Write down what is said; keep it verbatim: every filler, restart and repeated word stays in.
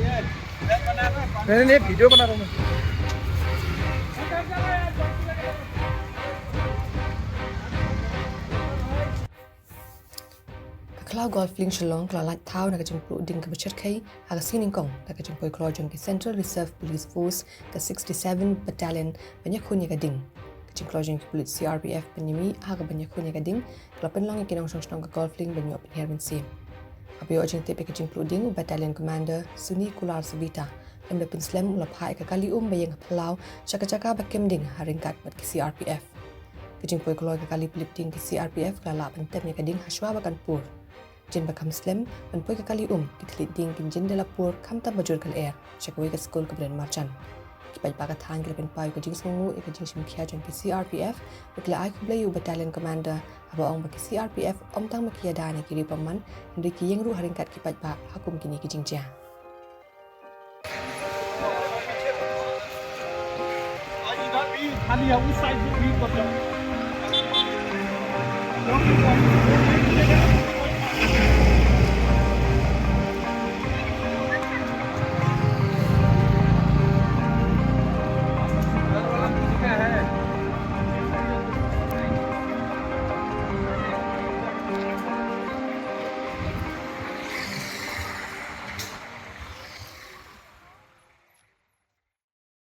नहीं, नहीं, वीडियो बना रहा हूँ मैं। Ka khlaw Golf Link Shillong ka la lait thaw na ka jingpluh ding kaba shyrkhei ha ka sngi Nyngkong da ka jingpoi kloi jong ki Central Reserve Police Force ka sixty-seven Battalion ban ïakhun ïa ka ding. Ka jingkloi jong ki pulit C R P F ban ïamih ha ka ban ïakhun ïa ka ding ka la pynlong ïa ki nongshong shnong ka Golf Link ban ïoh pynhiar mynsiem. Haba ïoh jingtip ïa ka jingpluh ding, u Battalion Commander Suni Kular Savita, lem da pynslem, u la phah ïa ka kali um ba ïeng ha phyllaw sha ka jaka ba kem ding ha ryngkat bad ki C R P F. Ka jingpoi kloi ka kali pynlip ding ki C R P F ka la lah ban tem ïa ka ding ha shuwa ba kan pur. Jin ba kham slem ban poi ka kali um, ki thylliej ding kin jin da la pur khamtam ba jur ka lyer sha kawei ka skul kaba don marjan. Ki paidbah ka thaiñ ki la pynpaw ïa ka jingsngewnguh ïa ka jingshim khia jong ki C R P F, bad ki la ai khublei ïa u Battalion Commander, haba ong ba ki C R P F ym tang ba ki ïada na ki riewbymman, hynrei ki ïeng ruh ha ryngkat ki paidbah ha kum kine ki jingjia.